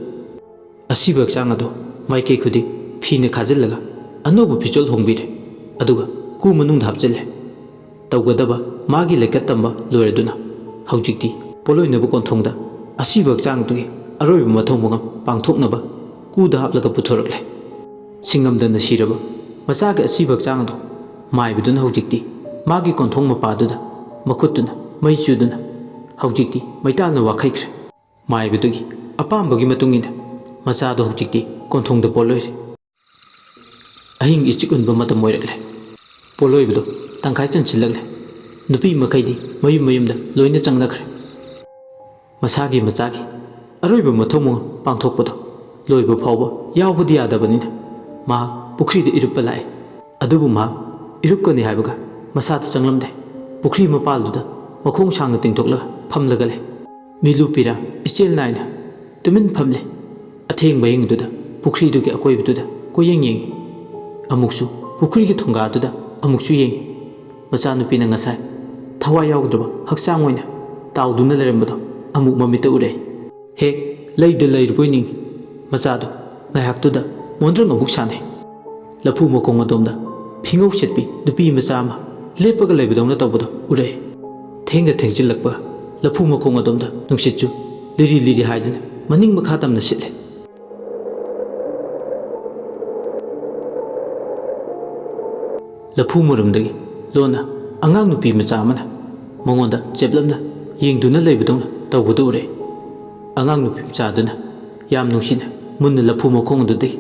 ꯑꯁꯤꯕ ꯍꯛꯆꯥꯡ ꯑꯗꯨ ꯃꯥꯏꯀꯩ ꯈꯨꯗꯤꯡ ꯐꯤꯅ ꯈꯥꯖꯤꯜꯂꯒ ꯑꯅꯧꯕ ꯐꯤꯖꯣꯜ ꯍꯣꯡꯕꯤꯔꯦ꯫ ꯑꯗꯨꯒ ꯀꯨ ꯃꯅꯨꯡꯗ ꯍꯥꯞꯆꯤꯜꯂꯦ꯫ ꯇꯧꯒꯗꯕ ꯃꯥꯒꯤ ꯂꯩꯀꯠ ꯇꯝꯕ ꯂꯣꯏꯔꯗꯨꯅ ꯍꯧꯖꯤꯛꯇꯤ ꯄꯣꯠꯂꯣꯏꯅꯕ ꯀꯣꯟꯊꯣꯡꯗ ꯑꯁꯤꯕ ꯍꯛꯆꯥꯡꯗꯨꯒꯤ ꯑꯔꯣꯏꯕ ꯃꯊꯧ ꯃꯉꯝ ꯄꯥꯡꯊꯣꯛꯅꯕ ꯀꯨꯗ ꯍꯥꯞꯂꯒ ꯄꯨꯊꯣꯔꯛꯂꯦ꯫ ꯁꯤꯡꯉꯝꯗꯅ ꯁꯤꯔꯕ ꯃꯆꯥꯒꯤ ꯑꯁꯤꯕ ꯍꯛꯆꯥꯡ ꯑꯗꯨ ꯃꯥꯏꯕꯗꯨꯅ ꯍꯧꯖꯤꯛꯇꯤ ꯃꯥꯒꯤ ꯀꯣꯟꯊꯣꯡ ꯃꯄꯥꯗꯨꯗ ꯃꯈꯨꯠꯇꯨꯅ ꯃꯩ ꯆꯨꯗꯨꯅ ꯍꯧꯖꯤꯛꯇꯤ ꯃꯩꯇꯥꯜꯅ ꯋꯥꯈꯩꯈ꯭ꯔꯦ꯫ ꯃꯥꯏꯕꯗꯨꯒꯤ ꯑꯄꯥꯝꯕꯒꯤ ꯃꯇꯨꯡ ꯏꯟꯅ ꯃꯆꯥꯗꯣ ꯍꯧꯖꯤꯛꯇꯤ ꯀꯣꯟꯊꯣꯡꯗ ꯄꯣꯠꯂꯣꯏꯔꯦ꯫ ꯑꯍꯤꯡ ꯏꯆꯤꯛ ꯎꯟꯕ ꯃꯇꯝ ꯑꯣꯏꯔꯛꯂꯦ꯫ ꯄꯣꯠꯂꯣꯏꯕꯗꯨ ꯇꯪꯈꯥꯏ ꯆꯟꯁꯤꯜꯂꯛꯂꯦ꯫ ꯅꯨꯄꯤ ꯃꯈꯩꯗꯤ ꯃꯌꯨꯝ ꯃꯌꯨꯝꯗ ꯂꯣꯏꯅ ꯆꯪꯅꯈ꯭ꯔꯦ꯫ ꯃꯁꯥꯒꯤ ꯃꯆꯥꯒꯤ ꯑꯔꯣꯏꯕ ꯃꯊꯧ ꯃꯉꯝ ꯄꯥꯡꯊꯣꯛꯄꯗꯣ ꯂꯣꯏꯕ ꯐꯥꯎꯕ ꯌꯥꯎꯕꯗꯤ ꯌꯥꯗꯕꯅꯤꯅ ꯃꯍꯥꯛ ꯄꯨꯈ꯭ꯔꯤꯗ ꯏꯔꯨꯞꯄ ꯂꯥꯛꯑꯦ꯫ ꯑꯗꯨꯕꯨ ꯃꯍꯥꯛ ꯏꯔꯨꯞꯀꯅꯤ ꯍꯥꯏꯕꯒ ꯃꯁꯥꯗ ꯆꯪꯂꯝꯗꯦ꯫ ꯄꯨꯈ꯭ꯔꯤ ꯃꯄꯥꯜꯗꯨꯗ ꯃꯈꯣꯡ ꯁꯥꯡꯅ ꯇꯤꯡꯊꯣꯛꯂꯒ ꯐꯝꯂꯒ ꯂꯩ꯫ ꯃꯤꯂꯨ ꯄꯤꯔꯥ ꯏꯆꯦꯜ ꯅꯥꯏꯅ ꯇꯨꯃꯤꯟ ꯐꯝꯂꯤ꯫ ꯑꯊꯦꯡꯕ ꯑꯍꯤꯡꯗꯨꯗ ꯄꯨꯈ꯭ꯔꯤꯗꯨꯒꯤ ꯑꯀꯣꯏꯕꯗꯨꯗ ꯀꯣꯏꯌꯦꯡ ꯌꯦꯡꯉꯤ꯫ ꯑꯃꯨꯛꯁꯨ ꯄꯨꯈ꯭ꯔꯤꯒꯤ ꯊꯣꯡꯒꯥꯗꯨꯗ ꯑꯃꯨꯛꯁꯨ ꯌꯦꯡꯉꯤ꯫ ꯃꯆꯥꯅꯨꯄꯤꯅ ꯉꯁꯥꯏ ꯊꯋꯥꯏ ꯌꯥꯎꯗ꯭ꯔꯕ ꯍꯛꯆꯥꯡ ꯑꯣꯏꯅ ꯇꯥꯎꯗꯨꯅ ꯂꯩꯔꯝꯕꯗꯣ ꯑꯃꯨꯛ ꯃꯃꯤꯠꯇ ꯎꯔꯦ꯫ ꯍꯦꯛ ꯂꯩꯗ ꯂꯩꯔꯨꯕꯣꯏ ꯅꯤꯡꯉꯤ꯫ ꯃꯆꯥꯗꯣ ꯉꯥꯏꯍꯥꯛꯇꯨꯗ ꯃꯣꯟꯗ꯭ꯔꯪ ꯑꯃꯨꯛ ꯁꯥꯟꯅꯩ꯫ ꯂꯐꯨ ꯃꯈꯣꯡ ꯑꯗꯣꯝꯗ ꯐꯤꯉꯧ ꯁꯦꯠꯄꯤ ꯅꯨꯄꯤ ꯃꯆꯥ ꯑꯃ ꯂꯦꯞꯄꯒ ꯂꯩꯕꯗꯧꯅ ꯇꯧꯕꯗꯣ ꯎꯔꯛꯑꯦ꯫ ꯊꯦꯡꯅ ꯊꯦꯡꯖꯤꯜꯂꯛꯄ ꯂꯐꯨ ꯃꯈꯣꯡ ꯑꯗꯣꯝꯗ ꯅꯨꯡꯁꯤꯠꯁꯨ ꯂꯤꯔꯤ ꯂꯤꯔꯤ ꯍꯥꯏꯗꯨꯅ ꯃꯅꯤꯡ ꯃꯈꯥ ꯇꯝꯅ ꯁꯤꯠꯂꯦ꯫ ꯂꯐꯨ ꯃꯔꯨꯝꯗꯒꯤ ꯂꯣꯟꯅ ꯑꯉꯥꯡ ꯅꯨꯄꯤ ꯃꯆꯥ ꯑꯃꯅ ꯃꯉꯣꯟꯗ ꯆꯦꯞꯂꯞꯅ ꯌꯦꯡꯗꯨꯅ ꯂꯩꯕꯗꯧꯅ ꯇꯧꯕꯗꯨ ꯎꯔꯦ꯫ ꯑꯉꯥꯡ ꯅꯨꯄꯤ ꯃꯆꯥꯗꯨꯅ ꯌꯥꯝ ꯅꯨꯡꯁꯤꯅ ꯃꯨꯟꯅ ꯂꯐꯨ ꯃꯈꯣꯡ ꯑꯗꯨꯗꯒꯤ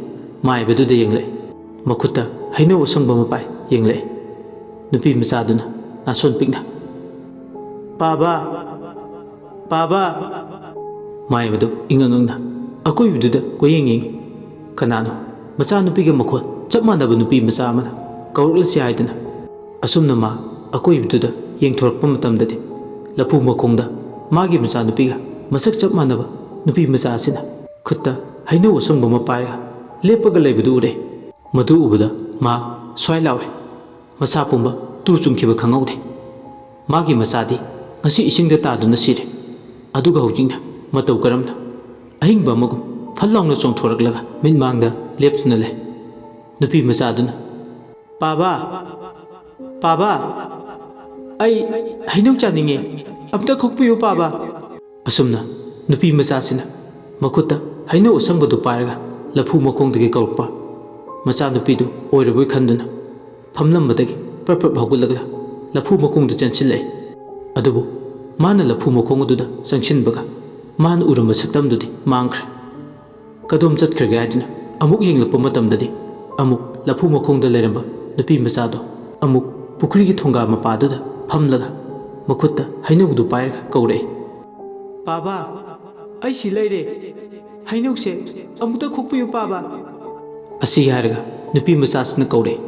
ꯃꯥꯏꯕꯗꯨꯗ ꯌꯦꯡꯂꯛꯏ꯫ ꯃꯈꯨꯠꯇ ꯍꯩꯅꯧ ꯑꯁꯪꯕ ꯃꯄꯥꯏ ꯌꯦꯡꯂꯛꯏ꯫ ꯅꯨꯄꯤ ꯃꯆꯥꯗꯨꯅ ꯅꯥꯁꯣꯟ ꯄꯤꯛꯅ, "ꯄꯥꯕ, ꯄꯥꯕ!" ꯃꯥꯏꯕꯗꯨ ꯏꯉꯛ ꯉꯛꯅ ꯑꯀꯣꯏꯕꯗꯨꯗ ꯀꯣꯏꯌꯦꯡ ꯌꯦꯡꯉꯤ꯫ ꯀꯅꯥꯅꯣ ꯃꯆꯥꯅꯨꯄꯤꯒ ꯃꯈꯣꯜ ꯆꯞ ꯃꯥꯟꯅꯕ ꯅꯨꯄꯤ ꯃꯆꯥ ꯑꯃꯅ ꯀꯧꯔꯛꯂꯤꯁꯤ ꯍꯥꯏꯗꯨꯅ꯫ ꯑꯁꯨꯝꯅ ꯃꯥ ꯑꯀꯣꯏꯕꯗꯨꯗ ꯌꯦꯡꯊꯣꯔꯛꯄ ꯃꯇꯝꯗꯗꯤ ꯂꯐꯨ ꯃꯈꯣꯡꯗ ꯃꯥꯒꯤ ꯃꯆꯥꯅꯨꯄꯤꯒ ꯃꯁꯛ ꯆꯞ ꯃꯥꯟꯅꯕ ꯅꯨꯄꯤ ꯃꯆꯥ ꯑꯁꯤꯅ ꯈꯨꯠꯇ ꯍꯩꯅꯧ ꯑꯁꯪꯕ ꯑꯃ ꯄꯥꯏꯔꯒ ꯂꯦꯞꯄꯒ ꯂꯩꯕꯗꯨ ꯎꯔꯦ꯫ ꯃꯗꯨ ꯎꯕꯗ ꯃꯥ ꯁ꯭ꯋꯥꯏ ꯂꯥꯎꯋꯦ꯫ ꯃꯁꯥ ꯄꯨꯝꯕ ꯇꯨ ꯆꯨꯡꯈꯤꯕ ꯈꯪꯍꯧꯗꯦ꯫ ꯃꯥꯒꯤ ꯃꯆꯥꯗꯤ ꯉꯁꯤ ꯏꯁꯤꯡꯗ ꯇꯥꯗꯨꯅ ꯁꯤꯔꯦ꯫ ꯑꯗꯨꯒ ꯍꯧꯖꯤꯛꯅ ꯃꯇꯧ ꯀꯔꯝꯅ ꯑꯍꯤꯡꯕ ꯑꯃꯒꯨꯝ ꯐꯜ ꯂꯥꯎꯅ ꯆꯣꯡꯊꯣꯔꯛꯂꯒ ꯃꯤꯠꯃꯥꯡꯗ ꯂꯦꯞꯇꯨꯅ ꯂꯩ꯫ ꯅꯨꯄꯤ ꯃꯆꯥꯗꯨꯅ, "ꯄꯥꯕ, ꯄꯥꯕ, ꯑꯩ ꯍꯩꯅꯧ ꯆꯥꯅꯤꯡꯉꯦ, ꯑꯝꯇ ꯈꯣꯛꯄꯤꯌꯨ ꯄꯥꯕ"꯫ ꯑꯁꯨꯝꯅ ꯅꯨꯄꯤ ꯃꯆꯥꯁꯤꯅ ꯃꯈꯨꯠꯇ ꯍꯩꯅꯧ ꯑꯁꯪꯕꯗꯨ ꯄꯥꯏꯔꯒ ꯂꯐꯨ ꯃꯈꯣꯡꯗꯒꯤ ꯀꯧꯔꯛꯄ ꯃꯆꯥꯅꯨꯄꯤꯗꯨ ꯑꯣꯏꯔꯕꯣꯏ ꯈꯟꯗꯨꯅ ꯐꯝꯂꯝꯕꯗꯒꯤ ꯄ꯭ꯔꯞ ꯄ꯭ꯔꯞ ꯍꯧꯒꯠꯂꯒ ꯂꯐꯨ ꯃꯈꯣꯡꯗ ꯆꯦꯟꯁꯤꯜꯂꯛꯏ꯫ ꯑꯗꯨꯕꯨ ꯃꯥꯅ ꯂꯐꯨ ꯃꯈꯣꯡ ꯑꯗꯨꯗ ꯆꯪꯁꯤꯟꯕꯒ ꯃꯥꯅ ꯎꯔꯝꯕ ꯁꯛꯇꯝꯗꯨꯗꯤ ꯃꯥꯡꯈ꯭ꯔꯦ꯫ ꯀꯗꯣꯝ ꯆꯠꯈ꯭ꯔꯒꯦ ꯍꯥꯏꯗꯨꯅ ꯑꯃꯨꯛ ꯌꯦꯡꯂꯛꯄ ꯃꯇꯝꯗꯗꯤ ꯑꯃꯨꯛ ꯂꯐꯨ ꯃꯈꯣꯡꯗ ꯂꯩꯔꯝꯕ ꯅꯨꯄꯤ ꯃꯆꯥꯗꯣ ꯑꯃꯨꯛ ꯄꯨꯈ꯭ꯔꯤꯒꯤ ꯊꯣꯡꯒꯥ ꯃꯄꯥꯗꯨꯗ ꯐꯝꯂꯒ ꯃꯈꯨꯠꯇ ꯍꯩꯅꯧꯗꯨ ꯄꯥꯏꯔꯒ ꯀꯧꯔꯛꯏ꯫ "ꯄꯥꯕ, ꯑꯩ ꯁꯤ ꯂꯩꯔꯦ꯫ ꯍꯩꯅꯧꯁꯦ ꯑꯃꯨꯛꯇ ꯈꯣꯛꯄꯤꯌꯨ ꯄꯥꯕ"꯫ ꯑꯁꯤ ꯍꯥꯏꯔꯒ ꯅꯨꯄꯤ ꯃꯆꯥꯁꯤꯅ ꯀꯧꯔꯛꯏ꯫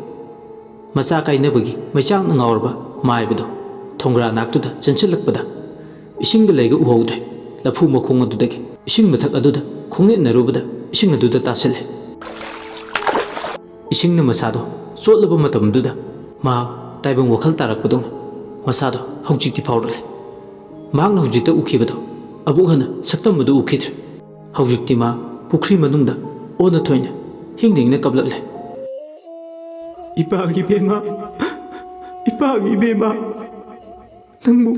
ꯃꯆꯥ ꯀꯥꯏꯅꯕꯒꯤ ꯃꯩꯆꯥꯛꯅ ꯉꯥꯎꯔꯕ ꯃꯥꯏꯕꯗꯣ ꯊꯣꯡꯒ꯭ꯔꯥ ꯅꯥꯛꯇꯨꯗ ꯆꯦꯟꯁꯤꯜꯂꯛꯄꯗ ꯏꯁꯤꯡꯒ ꯂꯩꯒ ꯎꯍꯧꯗ꯭ꯔꯦ꯫ ꯂꯐꯨ ꯃꯈꯣꯡ ꯑꯗꯨꯗꯒꯤ ꯏꯁꯤꯡ ꯃꯊꯛ ꯑꯗꯨꯗ ꯈꯣꯡꯅꯦꯠꯅꯔꯨꯕꯗ ꯏꯁꯤꯡ ꯑꯗꯨꯗ ꯇꯥꯁꯤꯜꯂꯦ꯫ ꯏꯁꯤꯡꯅ ꯃꯁꯥꯗꯣ ꯆꯣꯠꯂꯕ ꯃꯇꯝꯗꯨꯗ ꯃꯍꯥꯛ ꯇꯥꯏꯕꯪ ꯋꯥꯈꯜ ꯇꯥꯔꯛꯄꯗꯧꯅ ꯃꯁꯥꯗꯣ ꯍꯧꯖꯤꯛꯇꯤ ꯐꯥꯎꯔꯛꯂꯦ꯫ ꯃꯍꯥꯛꯅ ꯍꯧꯖꯤꯛꯇ ꯎꯈꯤꯕꯗꯣ ꯑꯃꯨꯛ ꯍꯟꯅ ꯁꯛꯇꯝ ꯑꯗꯨ ꯎꯈꯤꯗ꯭ꯔꯦ꯫ ꯍꯧꯖꯤꯛꯇꯤ ꯃꯥ ꯄꯨꯈ꯭ꯔꯤ ꯃꯅꯨꯡꯗ ꯑꯣꯟꯅ ꯊꯣꯏꯅ ꯍꯤꯡ ꯍꯤꯡꯅ ꯀꯞꯂꯛꯂꯦ꯫ "ꯏꯄꯥꯒꯤ ꯏꯕꯦꯝꯃ, ꯏꯄꯥꯒꯤ ꯏꯕꯦꯝꯃ, ꯅꯪꯕꯨ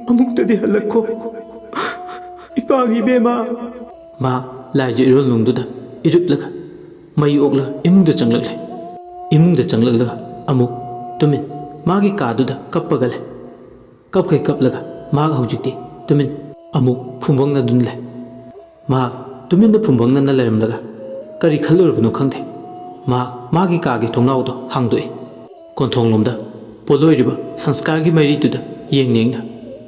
ꯑꯃꯨꯛꯇꯗꯤ ꯍꯜꯂꯛꯈꯣ, ꯏꯄꯥꯒꯤ ꯏꯕꯦꯝꯃ!" ꯃꯥ ꯂꯥꯏꯒꯤ ꯏꯔꯣꯜꯅꯨꯡꯗꯨꯗ ꯏꯔꯨꯞꯂꯒ ꯃꯩ ꯑꯣꯛꯂꯒ ꯏꯃꯨꯡꯗ ꯆꯪꯂꯛꯂꯦ꯫ ꯏꯃꯨꯡꯗ ꯆꯪꯂꯛꯂꯒ ꯑꯃꯨꯛ ꯇꯨꯃꯤꯟ ꯃꯥꯒꯤ ꯀꯥꯗꯨꯗ ꯀꯞꯄꯒ ꯂꯩ꯫ ꯀꯞꯈꯩ ꯀꯞꯂꯒ ꯃꯍꯥꯛ ꯍꯧꯖꯤꯛꯇꯤ ꯇꯨꯃꯤꯟ ꯑꯃꯨꯛ ꯐꯨꯝꯕꯪꯅꯗꯨꯅ ꯂꯩ꯫ ꯃꯍꯥꯛ ꯇꯨꯃꯤꯟꯅ ꯐꯨꯝꯕꯪꯅꯅ ꯂꯩꯔꯝꯂꯒ ꯀꯔꯤ ꯈꯜꯂꯨꯔꯕꯅꯣ ꯈꯪꯗꯦ꯫ ꯃꯍꯥꯛ ꯃꯥꯒꯤ ꯀꯥꯒꯤ ꯊꯣꯡꯅꯥꯎꯗꯣ ꯍꯥꯡꯗꯣꯛꯏ꯫ ꯀꯣꯟꯊꯣꯡꯂꯣꯝꯗ ꯄꯣꯠꯂꯣꯏꯔꯤꯕ ꯁꯪꯁꯀꯥꯔꯒꯤ ꯃꯩꯔꯤꯗꯨꯗ ꯌꯦꯡ ꯌꯦꯡꯅ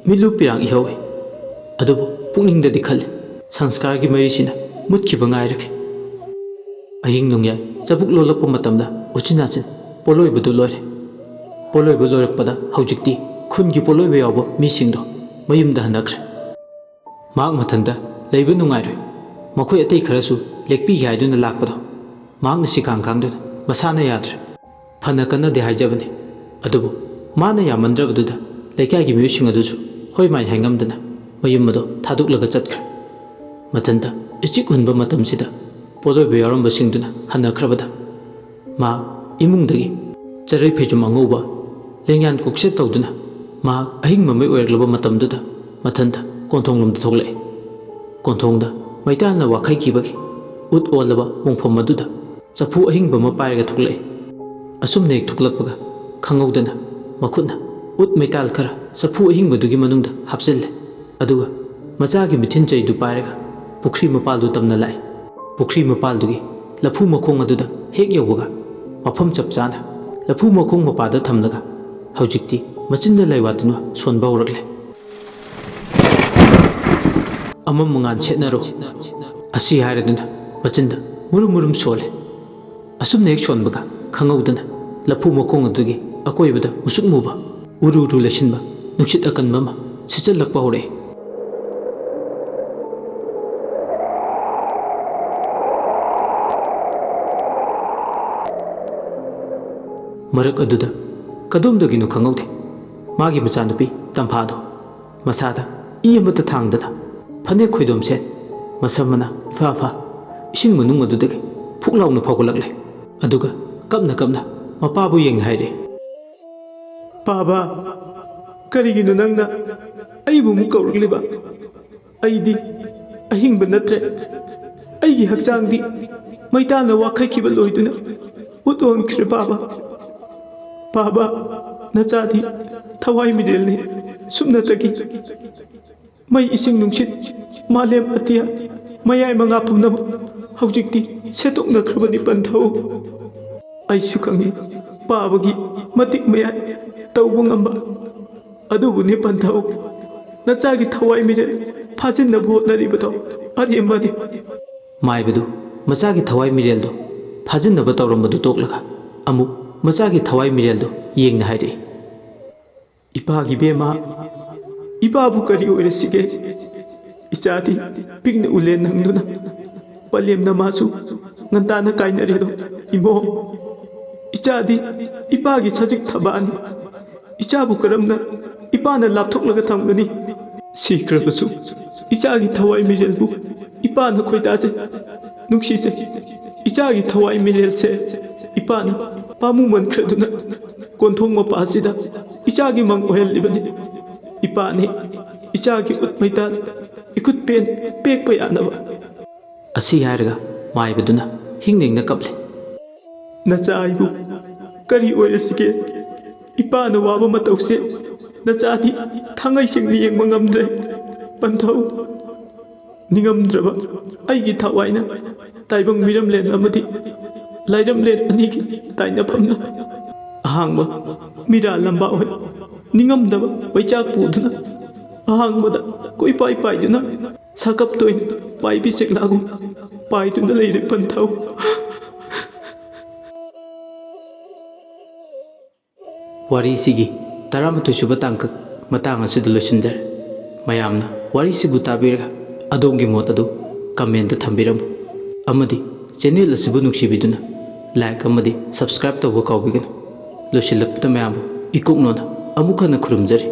ꯃꯤꯠꯂꯨ ꯄꯤꯔꯥꯡ ꯏꯍꯧꯏ꯫ ꯑꯗꯨꯕꯨ ꯄꯨꯛꯅꯤꯡꯗꯗꯤ ꯈꯜꯂꯤ, "ꯁꯪꯁꯀꯥꯔꯒꯤ ꯃꯩꯔꯤꯁꯤꯅ ꯃꯨꯠꯈꯤꯕ ꯉꯥꯏꯔꯒꯦ꯫" ꯑꯍꯤꯡ ꯅꯣꯡꯌꯥꯏ ꯆꯕꯨꯛ ꯂꯣꯜꯂꯛꯄ ꯃꯇꯝꯗ ꯎꯆꯤꯟ ꯅꯥꯆꯤꯟ ꯄꯣꯠꯂꯣꯏꯕꯗꯨ ꯂꯣꯏꯔꯦ꯫ ꯄꯣꯠꯂꯣꯏꯕ ꯂꯣꯏꯔꯛꯄꯗ ꯍꯧꯖꯤꯛꯇꯤ ꯈꯨꯟꯒꯤ ꯄꯣꯠꯂꯣꯏꯕ ꯌꯥꯎꯕ ꯃꯤꯁꯤꯡꯗꯣ ꯃꯌꯨꯝꯗ ꯍꯟꯅꯈ꯭ꯔꯦ꯫ ꯃꯍꯥꯛ ꯃꯊꯟꯇ ꯂꯩꯕ ꯅꯨꯡꯉꯥꯏꯔꯣꯏ꯫ ꯃꯈꯣꯏ ꯑꯇꯩ ꯈꯔꯁꯨ ꯂꯦꯛꯄꯤꯒꯦ ꯍꯥꯏꯗꯨꯅ ꯂꯥꯛꯄꯗꯣ ꯃꯍꯥꯛꯅ ꯁꯤꯈꯥꯡ ꯈꯥꯡꯗꯨꯅ ꯃꯁꯥꯅ ꯌꯥꯗ꯭ꯔꯦ꯫ ꯐꯅ ꯀꯟꯅꯗꯤ ꯍꯥꯏꯖꯕꯅꯤ, ꯑꯗꯨꯕꯨ ꯃꯥꯅ ꯌꯥꯝꯃꯟꯗ꯭ꯔꯕꯗꯨꯗ ꯂꯩꯀꯥꯏꯒꯤ ꯃꯤꯑꯣꯏꯁꯤꯡ ꯑꯗꯨꯁꯨ ꯍꯣꯏ ꯃꯥꯏ ꯍꯥꯏꯉꯝꯗꯅ ꯃꯌꯨꯝ ꯑꯗꯨ ꯊꯥꯗꯣꯛꯂꯒ ꯆꯠꯈ꯭ꯔꯦ꯫ ꯃꯊꯟꯇ ꯏꯆꯤꯛ ꯍꯨꯟꯕ ꯃꯇꯝꯁꯤꯗ ꯄꯣꯠꯂꯣꯏꯕ ꯌꯥꯎꯔꯝꯕꯁꯤꯡꯗꯨꯅ ꯍꯟꯅꯈ꯭ꯔꯕꯗ ꯃꯍꯥꯛ ꯏꯃꯨꯡꯗꯒꯤ ꯆꯔꯩ ꯐꯩꯖꯨꯝ ꯑꯉꯧꯕ ꯂꯦꯡꯌꯥꯟ ꯀꯣꯛꯁꯦꯠ ꯇꯧꯗꯨꯅ ꯃꯍꯥꯛ ꯑꯍꯤꯡ ꯃꯃꯩ ꯑꯣꯏꯔꯛꯂꯕ ꯃꯇꯝꯗꯨꯗ ꯃꯊꯟꯇ ꯀꯣꯟꯊꯣꯡꯂꯣꯝꯗ ꯊꯣꯛꯂꯛꯏ꯫ ꯀꯣꯟꯊꯣꯡꯗ ꯃꯩꯇꯥꯜꯅ ꯋꯥꯈꯩꯈꯤꯕꯒꯤ ꯎꯠ ꯑꯣꯜꯂꯕ ꯃꯣꯡꯐꯝ ꯑꯗꯨꯗ ꯆꯐꯨ ꯑꯍꯤꯡꯕ ꯑꯃ ꯄꯥꯏꯔꯒ ꯊꯣꯛꯂꯛꯏ꯫ ꯑꯁꯨꯝꯅ ꯍꯦꯛ ꯊꯣꯛꯂꯛꯄꯒ ꯈꯪꯍꯧꯗꯅ ꯃꯈꯨꯠꯅ ꯎꯠ ꯃꯩꯇꯥꯜ ꯈꯔ ꯆꯐꯨ ꯑꯍꯤꯡꯕꯗꯨꯒꯤ ꯃꯅꯨꯡꯗ ꯍꯥꯞꯆꯤꯜꯂꯦ꯫ ꯑꯗꯨꯒ ꯃꯆꯥꯒꯤ ꯃꯤꯊꯤꯟ ꯆꯩꯗꯨ ꯄꯥꯏꯔꯒ ꯄꯨꯈ꯭ꯔꯤ ꯃꯄꯥꯜꯗꯨ ꯇꯝꯅ ꯂꯥꯛꯏ꯫ ꯄꯨꯈ꯭ꯔꯤ ꯃꯄꯥꯜꯗꯨꯒꯤ ꯂꯐꯨ ꯃꯈꯣꯡ ꯑꯗꯨꯗ ꯍꯦꯛ ꯌꯧꯕꯒ ꯃꯐꯝ ꯆꯞ ꯆꯥꯅ ꯂꯐꯨ ꯃꯈꯣꯡ ꯃꯄꯥꯗ ꯊꯝꯂꯒ ꯍꯧꯖꯤꯛꯇꯤ ꯃꯆꯤꯟꯗ ꯂꯩꯋꯥꯗꯨꯅ ꯁꯣꯟꯕ ꯍꯧꯔꯛꯂꯦ꯫ "ꯑꯃꯝ ꯑꯉꯥꯟ ꯁꯦꯠꯅꯔꯣ" ꯑꯁꯤ ꯍꯥꯏꯔꯗꯨꯅ ꯃꯆꯤꯟꯗ ꯃꯨꯔꯨꯝ ꯃꯨꯔꯨꯝ ꯁꯣꯜꯂꯦ꯫ ꯑꯁꯨꯝꯅ ꯍꯦꯛ ꯁꯣꯟꯕꯒ ꯈꯪꯍꯧꯗꯅ ꯂꯐꯨ ꯃꯈꯣꯡ ꯑꯗꯨꯒꯤ ꯑꯀꯣꯏꯕꯗ ꯃꯨꯁꯨꯛ ꯃꯨꯕ ꯎꯔꯨ ꯎꯔꯨ ꯂꯩꯁꯤꯟꯕ ꯅꯨꯡꯁꯤꯠ ꯑꯀꯟꯕ ꯑꯃ ꯁꯤꯠꯆꯜꯂꯛꯄ ꯍꯧꯔꯛꯏ꯫ ꯃꯔꯛ ꯑꯗꯨꯗ ꯀꯗꯣꯝꯗꯒꯤꯅꯣ ꯈꯪꯍꯧꯗꯦ, ꯃꯥꯒꯤ ꯃꯆꯥꯅꯨꯄꯤ ꯇꯝꯐꯥꯗꯣ ꯃꯁꯥꯗ ꯏ ꯑꯃꯠꯇ ꯊꯥꯡꯗꯅ, ꯐꯅꯦꯛ ꯈꯣꯏꯗꯣꯝ ꯁꯦꯠ, ꯃꯁꯝ ꯃꯅꯥ ꯏꯐꯥ ꯐꯥ, ꯏꯁꯤꯡ ꯃꯅꯨꯡ ꯑꯗꯨꯗꯒꯤ ꯐꯨꯛ ꯂꯥꯎꯅ ꯐꯥꯎꯒꯠꯂꯛꯂꯦ꯫ ꯑꯗꯨꯒ ꯀꯞꯅ ꯀꯞꯅ ꯃꯄꯥꯕꯨ ꯌꯦꯡꯅ ꯍꯥꯏꯔꯦ, "ꯄꯥꯕ, ꯀꯔꯤꯒꯤꯅꯣ ꯅꯪꯅ ꯑꯩꯕꯨ ꯑꯃꯨꯛ ꯀꯧꯔꯛꯂꯤꯕ? ꯑꯩꯗꯤ ꯑꯍꯤꯡꯕ ꯅꯠꯇ꯭ꯔꯦ꯫ ꯑꯩꯒꯤ ꯍꯛꯆꯥꯡꯗꯤ ꯃꯩꯇꯥꯜꯅ ꯋꯥꯈꯩꯈꯤꯕ ꯂꯣꯏꯗꯨꯅ ꯎꯠ ꯑꯣꯟꯈ꯭ꯔꯦ, ꯄꯥꯕ꯫ ꯄꯥꯕ, ꯅꯆꯥꯗꯤ ꯊꯋꯥꯏ ꯃꯤꯔꯦꯜꯅꯤ꯫ ꯁꯨꯞꯅꯇꯒꯤ ꯃꯩ, ꯏꯁꯤꯡ, ꯅꯨꯡꯁꯤꯠ, ꯃꯥꯂꯦꯝ ꯑꯇꯤꯌꯥ, ꯃꯌꯥꯏ ꯃꯉꯥ ꯄꯨꯝꯅꯃꯛ ꯍꯧꯖꯤꯛꯇꯤ ꯁꯦꯠꯇꯣꯛꯅꯈ꯭ꯔꯕꯅꯤ, ꯄꯟꯊꯧ꯫ ꯑꯩꯁꯨ ꯈꯪꯏ, ꯄꯥꯕꯒꯤ ꯃꯇꯤꯛ ꯃꯌꯥꯏ ꯇꯧꯕ ꯉꯝꯕ꯫ ꯑꯗꯨꯕꯨꯅꯤ, ꯄꯟꯊꯧ, ꯅꯆꯥꯒꯤ ꯊꯋꯥꯏ ꯃꯤꯔꯦꯜ ꯐꯥꯖꯤꯟꯅꯕ ꯍꯣꯠꯅꯔꯤꯕꯗꯣ ꯑꯔꯦꯝꯕꯅꯤ꯫" ꯃꯥꯏꯕꯗꯨ ꯃꯆꯥꯒꯤ ꯊꯋꯥꯏ ꯃꯤꯔꯦꯜꯗꯨ ꯐꯥꯖꯤꯟꯅꯕ ꯇꯧꯔꯝꯕꯗꯨ ꯇꯣꯛꯂꯒ ꯑꯃꯨꯛ ꯃꯆꯥꯒꯤ ꯊꯋꯥꯏ ꯃꯤꯔꯦꯜꯗꯨ ꯌꯦꯡꯅ ꯍꯥꯏꯔꯛꯏ, "ꯏꯄꯥꯒꯤ ꯕꯦꯝꯃ, ꯏꯄꯥꯕꯨ ꯀꯔꯤ ꯑꯣꯏꯔꯁꯤꯒꯦ? ꯏꯆꯥꯗꯤ ꯄꯤꯛꯅ ꯎꯂꯦꯟ ꯅꯪꯗꯨꯅ ꯄꯂꯦꯝꯅ ꯃꯥꯁꯨ ꯉꯟꯇꯥꯅ ꯀꯥꯏꯅꯔꯦꯗꯣ, ꯏꯃꯣ꯫ ꯏꯆꯥꯗꯤ ꯏꯄꯥꯒꯤ ꯁꯖꯤꯛ ꯊꯕꯥꯅꯤ꯫ ꯏꯆꯥꯕꯨ ꯀꯔꯝꯅ ꯏꯄꯥꯅ ꯂꯥꯞꯊꯣꯛꯂꯒ ꯊꯝꯒꯅꯤ? ꯁꯤꯈ꯭ꯔꯕꯁꯨ ꯏꯆꯥꯒꯤ ꯊꯋꯥꯏ ꯃꯤꯔꯦꯜꯕꯨ ꯏꯄꯥꯅ ꯈꯣꯏꯗꯥꯖꯩ, ꯅꯨꯡꯁꯤꯖꯩ꯫ ꯏꯆꯥꯒꯤ ꯊꯋꯥꯏ ꯃꯤꯔꯦꯜꯁꯦ ꯏꯄꯥꯅ ꯄꯥꯝꯃꯨꯃꯟꯈ꯭ꯔꯗꯨꯅ ꯀꯣꯟꯊꯣꯡ ꯃꯄꯥꯁꯤꯗ ꯏꯆꯥꯒꯤ ꯃꯪ ꯑꯣꯏꯍꯜꯂꯤꯕꯅꯤ꯫ ꯏꯄꯥꯅꯤ ꯏꯆꯥꯒꯤ ꯎꯠ ꯃꯩꯇꯥꯟ ꯏꯈꯨꯠ ꯄꯦꯟ ꯄꯦꯛꯄ ꯌꯥꯅꯕ꯫" ꯑꯁꯤ ꯍꯥꯏꯔꯒ ꯃꯥꯏꯕꯗꯨꯅ ꯍꯤꯡ ꯅꯤꯡꯅ ꯀꯞꯂꯦ꯫ "ꯅꯆꯥ ꯑꯩꯕꯨ ꯀꯔꯤ ꯑꯣꯏꯔꯁꯤꯒꯦ? ꯏꯄꯥꯅ ꯋꯥꯕ ꯃꯇꯧꯁꯦ ꯅꯆꯥꯗꯤ ꯊꯥꯡꯉꯩ ꯁꯦꯡꯅ ꯌꯦꯡꯕ ꯉꯝꯗ꯭ꯔꯦ꯫ ꯄꯟꯊꯧ, ꯅꯤꯡꯉꯝꯗ꯭ꯔꯕ ꯑꯩꯒꯤ ꯊꯋꯥꯏꯅ ꯇꯥꯏꯕꯪ ꯃꯤꯔꯝꯂꯦꯟ ꯑꯃꯗꯤ ꯂꯥꯏꯔꯝꯂꯦꯟ ꯑꯅꯤꯒꯤ ꯇꯥꯏꯅꯐꯝꯅ ꯑꯍꯥꯡꯕ ꯃꯤꯔꯥ ꯂꯝꯕꯥ ꯑꯣꯏ ꯅꯤꯡꯉꯝꯗꯕ ꯃꯩꯆꯥꯛ ꯄꯨꯗꯨꯅ ꯑꯍꯥꯡꯕꯗ ꯀꯣꯏꯄꯥꯏ ꯄꯥꯏꯗꯨꯅ ꯁꯥꯀꯞꯇ ꯑꯣꯏꯅ ꯄꯥꯏꯕꯤ ꯆꯦꯛꯂꯥꯒꯨꯝ ꯄꯥꯏꯗꯨꯅ ꯂꯩꯔꯦ ꯄꯟꯊꯧ꯫" ꯋꯥꯔꯤꯁꯤꯒꯤ ꯇꯔꯥꯃꯥꯊꯣꯏ ꯁꯨꯕ ꯇꯥꯡꯀꯛ ꯃꯇꯥꯡ ꯑꯁꯤꯗ ꯂꯣꯏꯁꯤꯟꯖꯔꯦ꯫ ꯃꯌꯥꯝꯅ ꯋꯥꯔꯤꯁꯤꯕꯨ ꯇꯥꯕꯤꯔꯒ ꯑꯗꯣꯝꯒꯤ ꯃꯣꯠ ꯑꯗꯨ comment ꯊꯝꯕꯤꯔꯝꯃꯨ ꯑꯃꯗꯤ channel ꯑꯁꯤꯕꯨ ꯅꯨꯡꯁꯤꯕꯤꯗꯨꯅ like ꯑꯃꯗꯤ subscribe ꯇꯧꯕ ꯀꯥꯎꯕꯤꯒꯅꯨ꯫ ꯂꯣꯏꯁꯤꯜꯂꯛꯄꯗ ꯃꯌꯥꯝꯕꯨ ꯏꯀꯣꯛꯅꯣꯅ ꯑꯃꯨꯛ ꯍꯟꯅ ꯈꯨꯔꯨꯝꯖꯔꯤ꯫